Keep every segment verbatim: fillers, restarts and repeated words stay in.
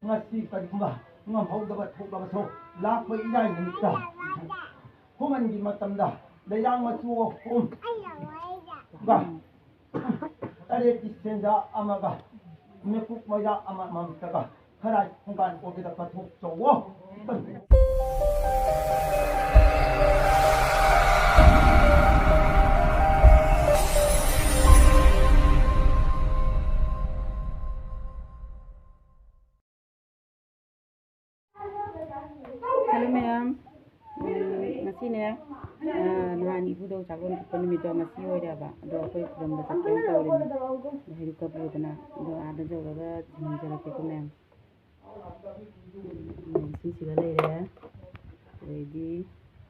ꯉꯁꯤ ꯀꯔꯤꯒꯨꯝꯕ ꯉꯝꯍꯧꯗꯕ ꯊꯣꯛꯂꯕꯁꯨ, ꯂꯥꯛꯄ ꯏꯔꯥꯏ ꯅꯨꯃꯤꯠꯇ ꯈꯨꯃꯟꯒꯤ ꯃꯇꯝꯗ ꯂꯩꯔꯥꯡ ꯃꯆꯨ ꯑꯍꯨꯝ ꯇꯔꯦꯠꯀꯤ ꯁꯦꯟꯖꯥ ꯑꯃꯒ ꯃꯤꯀꯨꯞ ꯃꯩꯔꯥ ꯑꯃꯃꯝꯇꯒ ꯈꯔꯥꯏ ꯈꯣꯡꯕꯥꯟ ꯑꯣꯏꯕꯗ ꯀꯠꯊꯣꯛꯆꯧꯋꯣ꯫ Hello ꯃꯌꯥꯝ, ꯎꯝ, ꯉꯁꯤꯅꯦ, ꯑ, ꯅꯍꯥꯟ ꯏꯄꯨꯗꯧ ꯆꯥꯛꯂꯣꯟ ꯀꯠꯄ ꯅꯨꯃꯤꯠꯇꯣ ꯉꯁꯤ ꯑꯣꯏꯔꯦꯕ꯫ ꯑꯗꯣ ꯑꯩꯈꯣꯏ ꯈꯨꯔꯨꯝꯕ ꯆꯠꯀꯦꯅ ꯇꯧꯔꯤꯅꯦ꯫ ꯑꯗꯣ ꯍꯩꯔꯨꯛꯀ ꯄꯨꯗꯅ, ꯑꯗꯣ ꯑꯥꯗ ꯌꯧꯔꯒ ꯊꯤꯟꯖꯔꯛꯀꯦꯀꯣ ꯃꯌꯥꯝ꯫ ꯎꯝ, ꯁꯤꯁꯤꯒ ꯂꯩꯔꯦ, ꯑꯗꯩꯗꯤ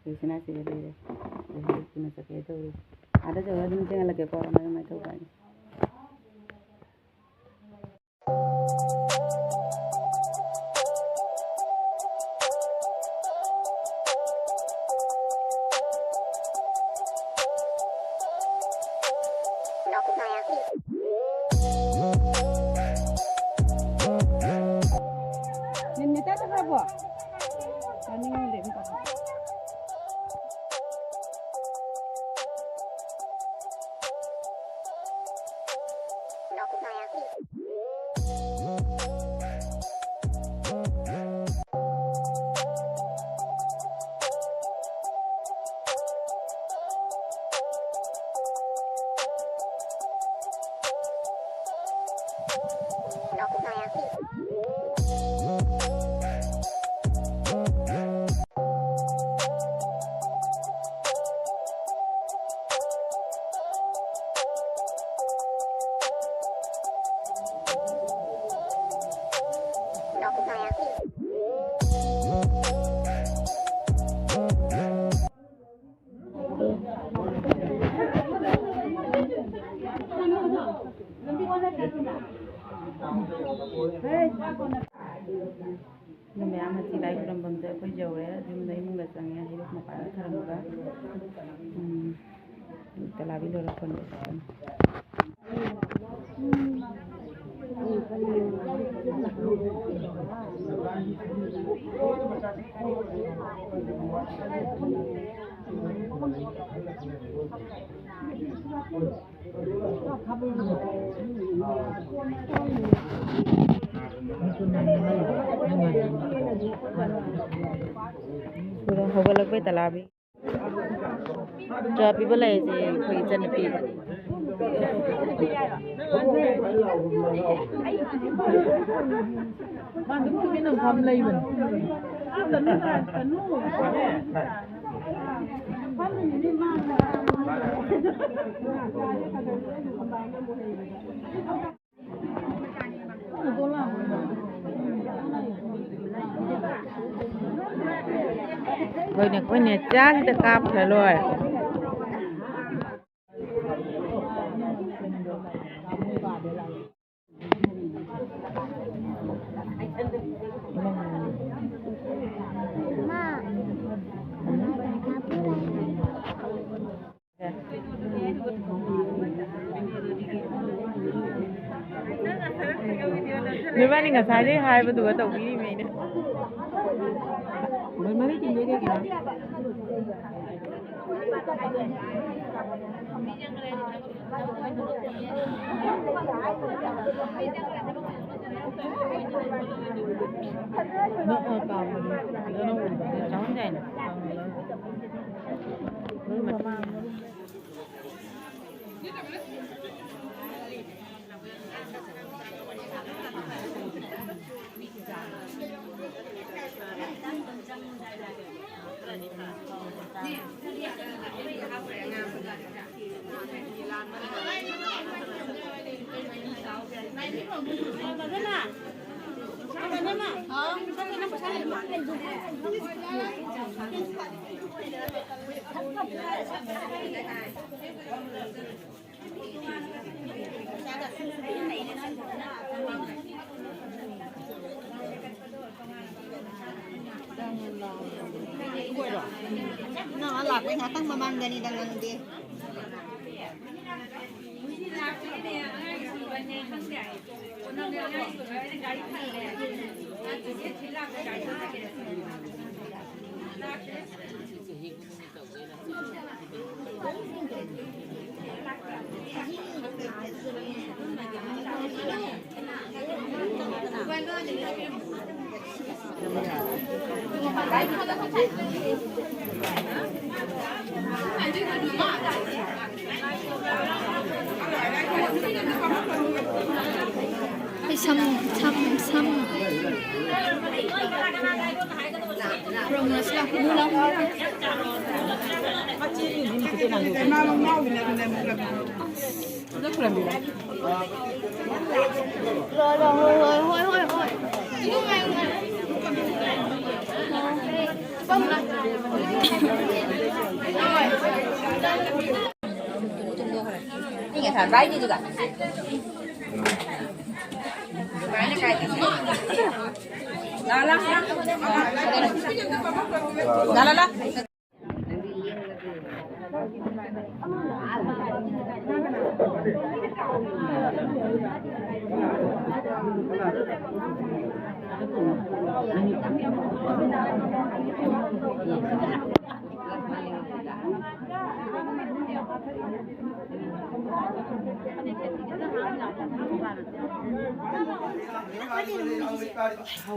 ꯍꯩꯁꯅꯥꯁꯤꯒ ꯂꯩꯔꯦ꯫ ꯑꯗꯩ ꯍꯩꯔꯨꯛ ꯄꯨꯅ ꯆꯠꯀꯦ ꯇꯧꯔꯤ꯫ ꯑꯥꯗ ꯌꯧꯔꯒ ꯑꯗꯨꯝ ꯊꯦꯡꯍꯜꯂꯛꯀꯦꯀꯣ, ꯀꯃꯥꯏ ꯀꯃꯥꯏꯅ ꯇꯧꯕ ꯍꯥꯏꯅ꯫ ꯅꯦꯅꯦ ꯇꯥ ꯆꯠꯈ꯭ꯔꯕꯣ? ꯃꯅꯤꯡꯂꯣꯝꯗ ꯑꯗꯨꯝ ꯀꯥꯈꯠꯂꯣ꯫ ꯑꯗꯨ ꯃꯌꯥꯝ ꯑꯁꯤ ꯂꯥꯏ ꯈꯨꯔꯝꯐꯝꯗ ꯑꯩꯈꯣꯏ ꯌꯧꯔꯦ꯫ ꯌꯨꯝꯗ, ꯏꯃꯨꯡꯗ ꯆꯪꯉꯦ꯫ ꯍꯩꯔꯨꯛ ꯃꯄꯥꯟꯗ ꯊꯔꯝꯃꯒ, ꯎꯝ, ꯇꯂꯥꯕꯤ ꯂꯣꯏꯔ ꯈꯣꯟꯕ ꯆꯠꯀꯅꯤ꯫ ꯍꯧꯒꯠꯂꯛꯄꯩ ꯇꯂꯥꯕꯤ꯫ ꯆꯥ ꯄꯤꯕ ꯂꯥꯛꯏꯁꯦ ꯑꯩꯈꯣꯏ ꯏꯆꯟꯅꯨꯄꯤ꯫ ꯃꯥ ꯑꯗꯨꯝ ꯇꯨꯃꯤꯟꯅ ꯐꯝ ꯂꯩꯕꯅꯤ꯫ ꯍꯣꯏꯅꯦ, ꯍꯣꯏꯅꯦ, ꯆꯥꯁꯤꯗ ꯀꯥꯞꯈ꯭ꯔ ꯂꯣꯏꯔꯦ꯫ ꯅꯣꯏꯕꯥꯅꯤ ꯉꯁꯥꯏꯗꯩ ꯍꯥꯏꯕꯗꯨꯒ ꯇꯧꯕꯤꯔꯤꯃꯦ ꯑꯩꯅ꯫ ꯃꯣꯏ ꯃꯔꯤ ꯇꯤꯡꯗꯣꯏ ꯀꯩꯒꯤꯅꯣ? ꯅꯣꯛꯑ ꯀꯥꯝꯕꯗꯤ ꯐꯖꯅ ꯎꯕꯅꯦ꯫ ꯆꯥꯎꯍꯟ ꯌꯥꯏꯅ꯫ ꯅꯪ ꯂꯥꯛꯄꯩ ꯉꯥꯛꯇꯪ ꯃꯃꯥꯡꯗꯅꯤꯗ ꯅꯪꯗꯤ꯫ ꯑꯩ ꯁꯝ, ꯁꯝ, ꯁꯝ꯫ ꯔꯣꯡꯅ ꯁꯤ ꯂꯥꯛꯄ ꯂꯥꯛꯄ꯫ ꯍꯣꯏ, ꯍꯣꯏ, ꯍꯣꯏ, ꯍꯣꯏ꯫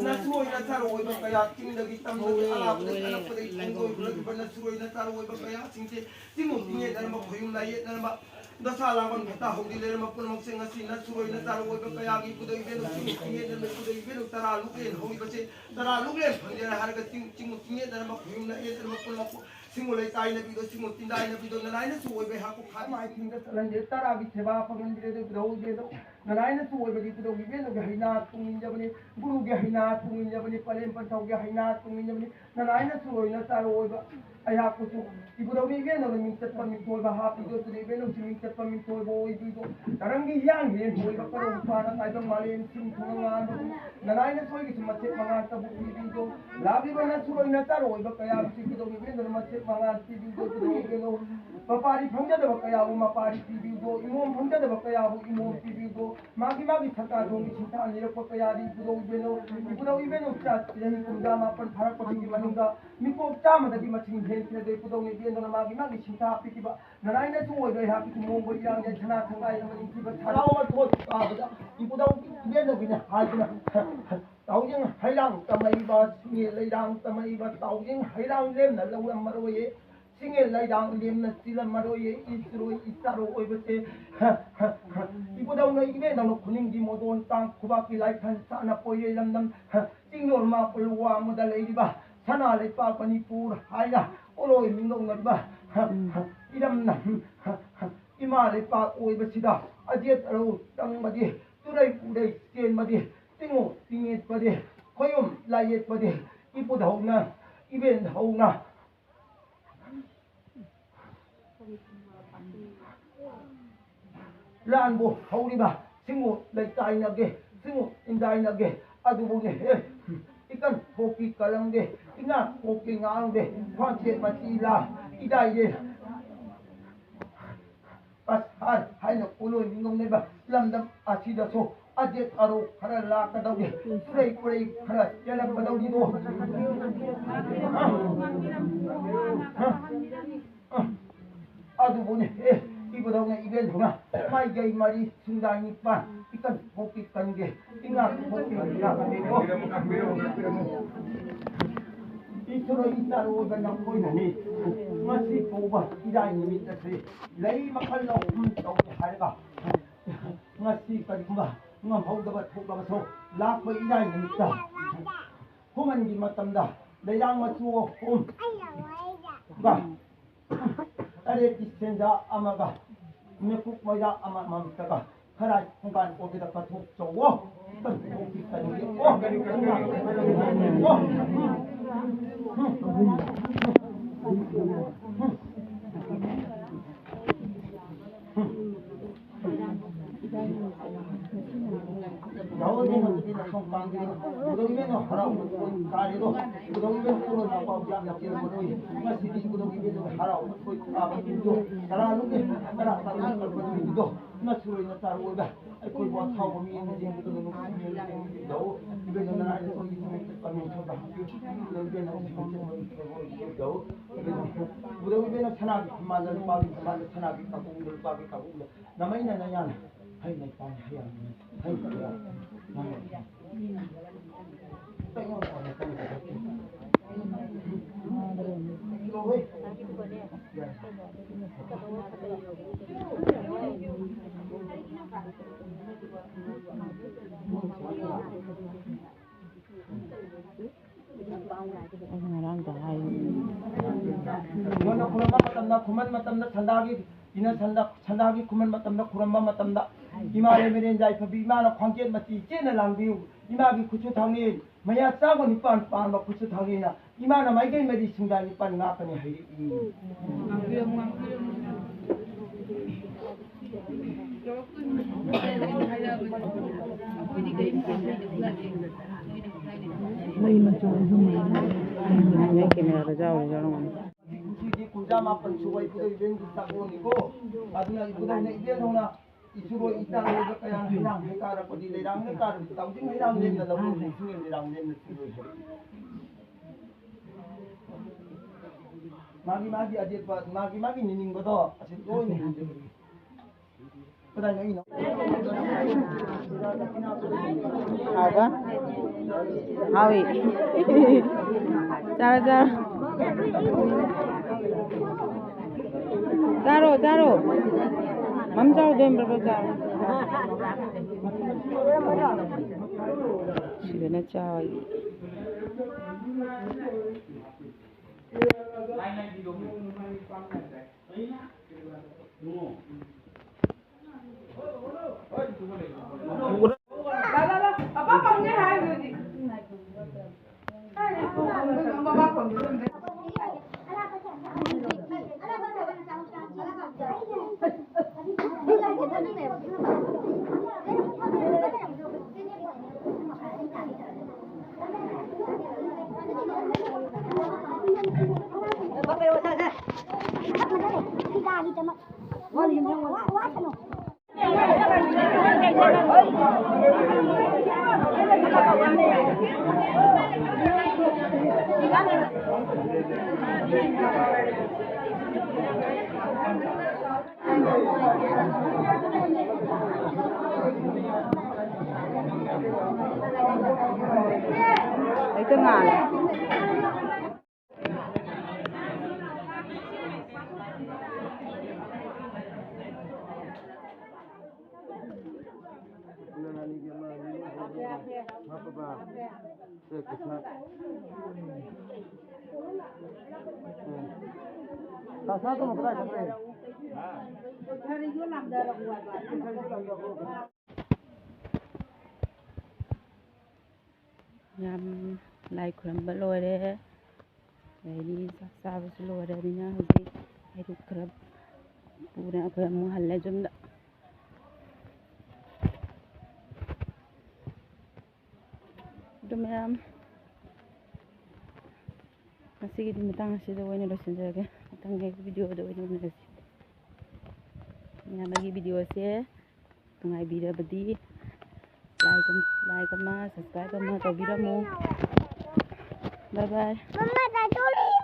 ꯅꯁꯨꯔꯣꯏ ꯅꯆꯥꯔꯣꯏ ꯑꯣꯏꯕ ꯀꯌꯥ ꯆꯤꯡꯗꯒꯤ ꯇꯝꯗꯒꯤ ꯑꯔꯥꯞꯄꯗꯒꯤ ꯑꯅꯛꯄꯗꯒꯤ ꯈꯣꯡꯗꯣꯏ ꯄꯨꯔꯛꯂꯤꯕ ꯅꯁꯨꯔꯣꯏ ꯅꯆꯥꯔꯣꯏ ꯑꯣꯏꯕ ꯀꯌꯥꯁꯤꯡꯁꯦ ꯆꯤꯡꯉꯨ ꯆꯤꯡꯌꯦꯠ ꯅꯔꯝꯕ, ꯈꯣꯌꯨꯝ ꯂꯥꯏꯌꯦꯠ ꯅꯔꯝꯕ, ꯗꯁꯥ ꯂꯥꯡꯕꯟ ꯐꯠꯇ ꯍꯥꯎꯗꯤ ꯂꯩꯔꯝꯕ ꯄꯨꯝꯅꯃꯛꯁꯦ ꯉꯁꯤ ꯅꯁꯨꯔꯣꯏ ꯅꯆꯥꯔꯣꯏ ꯑꯣꯏꯕ ꯀꯌꯥꯒꯤ ꯏꯄꯨꯗꯧ ꯏꯕꯦꯟꯗꯧ ꯆꯤꯡꯉꯨ ꯆꯤꯡꯌꯦꯠ ꯅꯔꯝꯕ ꯏꯄꯨꯗꯧ ꯏꯕꯦꯟꯗꯧ ꯇꯔꯥ ꯂꯨꯛꯂꯦꯟ ꯍꯧꯔꯤꯕꯁꯦ ꯇꯔꯥ ꯂꯨꯛꯂꯦꯟ ꯐꯪꯖꯔꯦ ꯍꯥꯏꯔꯒ ꯆꯤꯡ ꯆꯤꯡꯉꯨ ꯆꯤꯡꯌꯦꯠ ꯅꯔꯝꯕ, ꯈꯣꯌꯨꯝ ꯂꯥꯏꯌꯦꯠ ꯅꯔꯝꯕ ꯄꯨꯝꯅꯃꯛꯄꯨ ꯁꯤꯡꯉꯨ ꯂꯩꯀꯥꯏ ꯅꯕꯤꯗꯣ, ꯁꯤꯡꯉꯨ ꯇꯤꯟꯗꯥꯏ ꯅꯕꯤꯗꯣ, ꯅꯅꯥꯏꯅꯁꯨ ꯑꯣꯏꯕ ꯑꯩꯍꯥꯛꯄꯨ ꯈꯥ ꯃꯥꯏꯊꯤꯡꯗ ꯆꯠꯍꯟꯖꯦ꯫ ꯇꯔꯥꯒꯤ ꯁꯦꯕꯥ ꯐꯪꯍꯟꯕꯤꯔꯦ ꯏꯄꯨꯗꯧ ꯏꯕꯦꯟꯗꯧ꯫ ꯅꯅꯥꯏꯅꯁꯨ ꯑꯣꯏꯕꯒꯤ ꯏꯄꯨꯗꯧꯒꯤ ꯏꯕꯦꯟꯗꯧꯒꯤ ꯍꯩꯅꯥ ꯇꯨꯡꯏꯟꯖꯕꯅꯤ, ꯒꯨꯔꯨꯒꯤ ꯍꯩꯅꯥ ꯇꯨꯡꯏꯟꯖꯕꯅꯤ, ꯄꯔꯦꯝ ꯄꯟꯊꯧꯒꯤ ꯍꯩꯅꯥ ꯇꯨꯡꯏꯟꯖꯕꯅꯤ꯫ ꯅꯅꯥꯏꯅꯁꯨ ꯂꯣꯏꯅ ꯆꯥꯔꯣ ꯑꯣꯏꯕ ꯑꯩꯍꯥꯛꯄꯨꯁꯨ ꯏꯄꯨꯗꯧꯒꯤ ꯏꯕꯦꯟꯗꯧꯅ ꯃꯤꯡ ꯆꯠꯄ ꯃꯤꯡꯊꯣꯜꯕ ꯍꯥꯞꯄꯤꯗꯣ, ꯏꯄꯨꯗꯧ ꯏꯕꯦꯟꯗꯧꯁꯨ ꯃꯤꯡ ꯆꯠꯄ ꯃꯤꯡꯊꯣꯜꯕ ꯑꯣꯏꯕꯤꯗꯣ꯫ ꯇꯔꯪꯒꯤ ꯍꯤꯌꯥꯡ ꯍꯤꯔꯦꯟ ꯍꯣꯏꯕ ꯀꯔꯧ ꯐꯥꯅ ꯇꯥꯏꯕꯪ ꯃꯥꯂꯦꯝ ꯁꯤꯟ ꯊꯨꯡꯅ ꯉꯥꯟꯕ ꯅꯅꯥꯏꯅꯁꯨ ꯑꯩꯒꯤꯁꯨ ꯃꯆꯦꯠ ꯃꯉꯥ ꯇꯕꯨ ꯄꯤꯕꯤꯗꯣ꯫ ꯂꯥꯛꯂꯤꯕ ꯅꯁꯨ ꯂꯣꯏꯅ ꯆꯥꯔꯣ ꯑꯣꯏꯕ ꯀꯌꯥꯕꯨꯁꯨ ꯏꯄꯨꯗꯧꯒꯤ ꯏꯕꯦꯟꯗꯧꯅ ꯃꯆꯦꯠ ꯃꯉꯥ ꯄꯤꯕꯤꯗꯣ, ꯏꯄꯨꯗꯧꯒꯤ ꯏꯕꯦꯟꯗꯧ꯫ ꯃꯄꯥꯔꯤ ꯐꯪꯖꯗꯕ ꯀꯌꯥꯕꯨ ꯃꯄꯥꯔꯤ ꯄꯤꯕꯤꯗꯣ, ꯏꯃꯣꯝ ꯐꯪꯖꯗꯕ ꯀꯌꯥꯕꯨ ꯏꯃꯣꯝ ꯄꯤꯕꯤꯗꯣ, ꯃꯥꯒꯤ ꯃꯥꯒꯤ ꯁꯛꯇꯥ ꯊꯣꯡꯒꯤ ꯁꯤꯟꯊꯥ ꯂꯤꯔꯛꯄ ꯀꯌꯥꯗꯤ ꯏꯕꯨꯙꯧ ꯏꯕꯦꯟꯅꯧ, ꯏꯕꯨꯙꯧ ꯏꯕꯦꯟꯅꯧ ꯆꯍꯤ ꯀꯨꯟꯊ꯭ꯔꯥ ꯃꯥꯄꯟ ꯐꯥꯔꯛꯄꯁꯤꯒꯤ ꯃꯅꯨꯡꯗ ꯃꯤꯀꯣꯛ ꯆꯥꯝꯃꯗꯒꯤ ꯃꯁꯤꯡ ꯍꯦꯟꯈ꯭ꯔꯦ꯫ ꯏꯕꯨꯙꯧꯅ ꯏꯕꯦꯟꯗꯧꯅ ꯃꯥꯒꯤ ꯃꯥꯒꯤ ꯁꯤꯟꯊꯥ ꯄꯤꯈꯤꯕ ꯅꯅꯥꯏꯅꯁꯨ ꯑꯣꯏꯕ ꯑꯩꯍꯥꯛꯀꯤ ꯃꯣꯡꯕ ꯏꯔꯥꯡꯒꯤ ꯁꯅꯥ ꯁꯉꯥꯏ ꯑꯃ ꯅꯤꯡꯊꯤꯕ ꯁꯥꯔꯥꯎ ꯑꯃ ꯊꯣꯛ ꯇꯥꯕꯗ ꯏꯕꯨꯙꯧ ꯏꯕꯦꯟꯗꯧꯒꯤꯅ ꯍꯥꯏꯗꯨꯅ ꯇꯥꯎꯖꯤꯡ ꯍꯩꯔꯥꯡ ꯇꯝꯃꯛꯏꯕ, ꯁꯤꯡꯉꯦ ꯂꯩꯔꯥꯡ ꯇꯝꯃꯛꯏꯕ ꯇꯥꯎꯖꯤꯡ ꯍꯩꯔꯥꯡ ꯂꯦꯝꯅ ꯂꯧꯔꯝꯃꯔꯣꯏꯌꯦ꯫ ꯁꯤꯡꯉꯦ ꯂꯩꯔꯥꯡ ꯂꯦꯝꯅ ꯆꯤꯜꯂꯝꯃꯔꯣꯏꯌꯦ꯫ ꯏꯆꯨꯔꯣꯏ ꯏꯆꯥꯔꯣ ꯑꯣꯏꯕꯁꯦ ꯏꯕꯨꯙꯧꯅ ꯏꯕꯦꯟꯗꯧꯅ ꯈꯨꯅꯤꯡꯒꯤ ꯃꯣꯗꯣꯟ ꯇꯥꯡ ꯈꯨꯕꯥꯛꯀꯤ ꯂꯥꯏꯐꯝ ꯁꯥꯠꯅ ꯄꯣꯏꯔꯩ ꯂꯝꯗꯝ ꯆꯤꯡꯗꯣꯜ ꯃꯥꯄꯜ ꯋꯥꯡꯃꯗ ꯂꯩꯔꯤꯕ ꯁꯅꯥ ꯂꯩꯄꯥꯛ ꯃꯅꯤꯄꯨꯔ ꯍꯥꯏꯅ ꯄꯣꯠꯂꯣꯏ ꯃꯤꯡ ꯂꯧꯅꯔꯤꯕ ꯏꯔꯝꯅ ꯏꯃꯥ ꯂꯩꯄꯥꯛ ꯑꯣꯏꯕꯁꯤꯗ ꯑꯖꯦꯠ ꯑꯔꯧ ꯆꯪꯕꯗꯤ, ꯇꯨꯔꯩ ꯄꯨꯔꯩ ꯆꯦꯟꯕꯗꯤ, ꯇꯤꯡꯉꯨ ꯇꯤꯡꯌꯦꯠꯄꯗꯤ, ꯈꯣꯌꯨꯝ ꯂꯥꯏꯌꯦꯠꯄꯗꯤ ꯏꯄꯨꯗꯧꯅ ꯏꯕꯦꯟꯗꯧꯅ ꯂꯥꯟꯕꯨ ꯍꯧꯔꯤꯕ ꯁꯤꯡꯉꯨ ꯂꯩꯇꯥꯏꯅꯒꯦ, ꯁꯤꯡꯉꯨ ꯏꯟꯗꯥꯏꯅꯒꯦ, ꯑꯗꯨꯕꯨꯅꯦ ꯍꯦ, ꯏꯀꯟ ꯄꯣꯛꯄꯤ ꯀꯂꯝꯒꯦ, ꯏꯉꯥ ꯄꯣꯛꯄꯤ ꯉꯥꯡꯒꯦ, ꯈ꯭ꯋꯥꯡꯆꯦꯠ ꯃꯆꯤ ꯂꯥ ꯏꯗꯥꯏꯌꯦ꯫ ꯑꯁ ꯍꯥꯏ ꯍꯥꯏꯅ ꯄꯣꯠꯂꯣꯏ ꯃꯤꯉꯝꯅꯕ ꯂꯝꯗꯝ ꯑꯁꯤꯗꯁꯨ ꯑꯖꯦꯠ ꯑꯔꯧ ꯈꯔ ꯂꯥꯛꯀꯗꯧꯔꯤ, ꯈꯨꯔꯩ ꯈꯨꯔꯩ ꯈꯔ ꯆꯦꯜꯂꯛꯀꯗꯧꯔꯤꯗꯣ꯫ ꯑ? ꯑ? ꯑ? ꯑꯗꯨꯕꯨꯅꯦ ꯑꯦ, ꯏꯕꯨꯗꯧꯅ ꯏꯕꯦꯟꯗꯧꯅ ꯃꯥꯏꯀꯩ ꯃꯔꯤ ꯁꯤꯡꯗꯥꯏ ꯅꯤꯄꯥꯟ ꯏꯀꯟ ꯄꯣꯛꯄꯤ ꯀꯟꯒꯦ, ꯏꯉꯥ ꯄꯣꯛꯄꯤ ꯉꯥꯛꯀꯅꯤꯀꯣ꯫ ꯏꯁꯣꯔ ꯏꯆꯥꯔꯣꯏꯕ ꯅꯈꯣꯏꯅꯅꯤ ꯉꯁꯤ ꯐꯥꯎꯕ ꯏꯔꯥꯏ ꯅꯨꯃꯤꯠ ꯑꯁꯤ ꯂꯩ ꯃꯈꯜ ꯑꯍꯨꯝ ꯇꯧꯏ ꯍꯥꯏꯔꯒ ꯉꯁꯤ ꯀꯔꯤꯒꯨꯝꯕ ꯉꯝꯍꯧꯗꯕ ꯊꯣꯛꯂꯕꯁꯨ ꯂꯥꯛꯄ ꯏꯔꯥꯏ ꯅꯨꯃꯤꯠꯇ ꯈꯨꯃꯟꯒꯤ ꯃꯇꯝꯗ ꯂꯩꯔꯥꯡ ꯃꯆꯨ ꯑꯍꯨꯝ ꯇꯔꯦꯠꯀꯤ ꯁꯦꯟꯖꯥ ꯑꯃꯒ ꯃꯤꯀꯨꯞ ꯃꯩꯔꯥ ꯑꯃꯃꯝꯇꯒ ꯈꯔꯥꯏ ꯈꯣꯡꯕꯥꯟ ꯑꯣꯏꯕꯗ ꯀꯠꯊꯣꯛꯆꯧꯋꯣ꯫ ꯀꯠꯊꯣꯛꯄꯤꯒꯅꯨ꯫ ꯌꯥꯍꯧꯕꯗꯤ ꯅꯪꯕꯨꯗꯤ ꯅꯁꯣꯝ ꯀꯥꯡꯒꯤꯗꯣ ꯏꯕꯨꯙꯧ ꯏꯕꯦꯟꯗꯧ ꯍꯔꯥꯎꯕ ꯀꯥꯔꯦꯗꯣ, ꯏꯕꯨꯙꯧ ꯏꯕꯦꯟꯗꯧ ꯀꯣꯂꯣꯝ ꯂꯥꯛꯄ ꯌꯥꯝꯅ ꯄꯦꯟꯕ ꯅꯣꯏ꯫ ꯉꯁꯤꯗꯤ ꯏꯕꯨꯙꯧ ꯏꯕꯦꯟꯗꯧꯒꯤ ꯍꯔꯥꯎꯕ ꯊꯣꯏ ꯀꯥꯕ ꯅꯨꯃꯤꯠꯇꯣ, ꯇꯔꯥ ꯂꯨꯝꯃꯦ, ꯇꯔꯥ ꯇꯔꯨꯛ ꯀꯛꯄ ꯅꯨꯃꯤꯠꯇꯣ, ꯅꯁꯨꯔꯣꯏ ꯅꯆꯥꯔꯣꯏꯗ ꯑꯩꯈꯣꯏꯕꯨ ꯑꯁꯥꯎꯕ ꯃꯤ ꯑꯃ ꯌꯦꯡꯕꯗꯨꯅ ꯅꯨꯡꯁꯤꯕꯤꯌꯨ, ꯌꯦꯡꯕꯤꯗꯧ꯫ ꯏꯕꯦꯟꯅ ꯅꯔꯥꯏꯅ ꯑꯩꯈꯣꯏꯒꯤ ꯊꯃꯛꯇ ꯄꯥꯡꯒꯜ ꯊꯧꯗꯥ ꯍꯥꯞꯄꯤꯌꯨ꯫ ꯏꯕꯦꯟꯅ ꯍꯧꯖꯤꯛ ꯍꯧꯖꯤꯛ ꯑꯩꯈꯣꯏꯕꯨ ꯌꯦꯡꯕꯤꯗꯧ꯫ ꯏꯕꯦꯟꯅ ꯎꯕꯗ ꯏꯕꯦꯟꯅ ꯁꯅꯥꯒꯤ ꯈꯨꯃꯥꯟꯗ ꯂꯨꯄꯥꯒꯤ ꯈꯨꯃꯥꯟꯗ ꯁꯅꯥꯒꯤ ꯀꯥꯡꯕꯨꯗ ꯂꯨꯄꯥꯒꯤ ꯀꯥꯡꯕꯨꯗ ꯅꯃꯩꯅ ꯅꯌꯥꯅ ꯍꯩ ꯂꯩ ꯄꯥꯟ ꯍꯩ ꯌꯥꯝ ꯍꯩ ꯀꯌꯥ ꯅꯪ ꯑꯩꯅ ꯉꯔꯥꯡꯗ ꯍꯥꯏ꯫ ꯅꯣꯏꯅ ꯈꯨꯔꯨꯝꯕ ꯃꯇꯝꯗ, ꯈꯨꯃꯟ ꯃꯇꯝꯗ, ꯁꯟꯗꯥꯒꯤ, ꯏꯅ ꯁꯟꯗ, ꯁꯟꯗꯥꯒꯤ ꯈꯨꯃꯟ ꯃꯇꯝꯗ ꯈꯨꯔꯨꯝꯕ ꯃꯇꯝꯗ, ꯏꯃꯥ ꯂꯩꯃꯔꯦꯟ ꯌꯥꯏꯐꯕꯤ, ꯏꯃꯥꯅ ꯈ꯭ꯋꯥꯡꯖꯦꯠ ꯃꯇꯤ ꯆꯦꯠꯅ ꯂꯥꯡꯕꯤꯌꯨ꯫ ꯏꯃꯥꯒꯤ ꯈꯨꯠꯁꯨ ꯊꯥꯡꯅꯤ, ꯃꯌꯥ ꯆꯥꯕ ꯅꯤꯄꯥꯟ ꯄꯥꯟꯕ ꯈꯨꯠꯁꯨ ꯊꯥꯡꯅꯤꯅ, ꯏꯃꯥꯅ ꯃꯥꯏꯀꯩ ꯃꯔꯤ ꯁꯤꯡꯗꯥ ꯅꯤꯄꯥꯟ ꯉꯥꯛꯀꯅꯤ ꯍꯥꯏꯔꯛꯏ꯫ ꯃꯩ ꯃꯆꯨ ꯑꯍꯨꯝ ꯂꯩ꯫ ꯅꯪ ꯀꯦꯃꯦꯔꯥꯗ ꯌꯥꯎꯔꯤ ꯌꯥꯎꯔꯝꯒꯅꯤ꯫ ꯍꯧꯖꯤꯛ ꯀꯨꯝꯁꯤꯗꯤ ꯀꯨꯟꯊ꯭ꯔꯥ ꯃꯥꯄꯟ ꯁꯨꯕ ꯏꯕꯨꯙꯧ ꯏꯕꯦꯟꯒꯤ ꯆꯥꯛꯂꯣꯟꯅꯤꯀꯣ꯫ ꯑꯗꯨꯅ ꯏꯕꯨꯙꯧꯅ ꯏꯕꯦꯟ ꯍꯧꯅ ꯏꯆꯨꯔꯣꯏ ꯏꯆꯥꯔꯣꯏꯕ ꯀꯌꯥꯅ ꯍꯩꯔꯥꯡ ꯍꯩ ꯀꯥꯔꯛꯄꯗꯤ ꯂꯩꯔꯥꯡꯅ ꯀꯥꯔꯕꯗꯤ ꯇꯥꯎꯖꯤꯡ ꯍꯩꯔꯥꯡ ꯂꯦꯝꯅ ꯂꯧꯔꯣꯏ ꯂꯩꯁꯤꯡ ꯂꯩꯔꯥꯡ ꯂꯦꯝꯅ ꯆꯨꯔꯣꯏ ꯍꯥꯏꯔꯛꯏ꯫ ꯃꯥꯒꯤ ꯃꯥꯒꯤ ꯑꯖꯦꯠꯄ ꯃꯥꯒꯤ ꯃꯥꯒꯤ ꯅꯤꯅꯤꯡꯕꯗꯣ ꯑꯁꯤ ꯂꯣꯏꯅ ꯍꯦꯟꯖꯕꯅꯤ꯫ ꯀꯗꯥꯏꯗ ꯑꯩꯅꯣ? ꯍꯥꯎꯕ? ꯍꯥꯎꯏ꯫ ꯆꯥꯔꯣ, ꯆꯥꯔꯣ꯫ ꯆꯥꯔꯣ, ꯆꯥꯔꯣ꯫ ꯃꯝ ꯆꯥꯎꯗꯣꯏ ꯕ꯭ꯔꯕ ꯆꯥꯔꯣ꯫ ꯁꯤꯗꯅ ꯆꯥꯎꯏ꯫ ꯍꯦꯛꯇ ꯉꯥꯜꯂꯦ꯫ ꯌꯥꯝ ꯂꯥꯏ ꯈꯨꯔꯝꯕ ꯂꯣꯏꯔꯦ꯫ ꯑꯗꯩꯗꯤ ꯆꯥꯛ ꯆꯥꯕꯁꯨ ꯂꯣꯏꯔꯕꯅꯤꯅ ꯍꯧꯖꯤꯛ ꯍꯩꯔꯨꯛ ꯈꯔ ꯄꯨꯔ ꯑꯩꯈꯣꯏ ꯑꯃꯨꯛ ꯍꯜꯂꯦ ꯌꯨꯝꯗ꯫ ꯑꯗꯨ ꯃꯌꯥꯝ, ꯉꯁꯤꯒꯤꯗꯤ ꯃꯇꯥꯡ ꯑꯁꯤꯗ ꯑꯣꯏꯅ ꯂꯣꯏꯁꯤꯟꯖꯔꯒꯦ꯫ ꯃꯊꯪꯒꯤ ꯚꯤꯗꯤꯑꯣꯗ ꯑꯣꯏꯅ ꯎꯅꯔꯁꯤ꯫ ꯃꯌꯥꯝ ꯑꯩꯒꯤ ꯚꯤꯗꯤꯑꯣꯁꯦ ꯅꯨꯡꯉꯥꯏꯕꯤꯔꯕꯗꯤ like ꯑꯃ, like ꯑꯃ, subscribe ꯑꯃ ꯇꯧꯕꯤꯔꯝꯃꯨ꯫ Bye bye꯫ ꯃꯃꯥ, ꯇꯥꯇꯣꯔꯤ꯫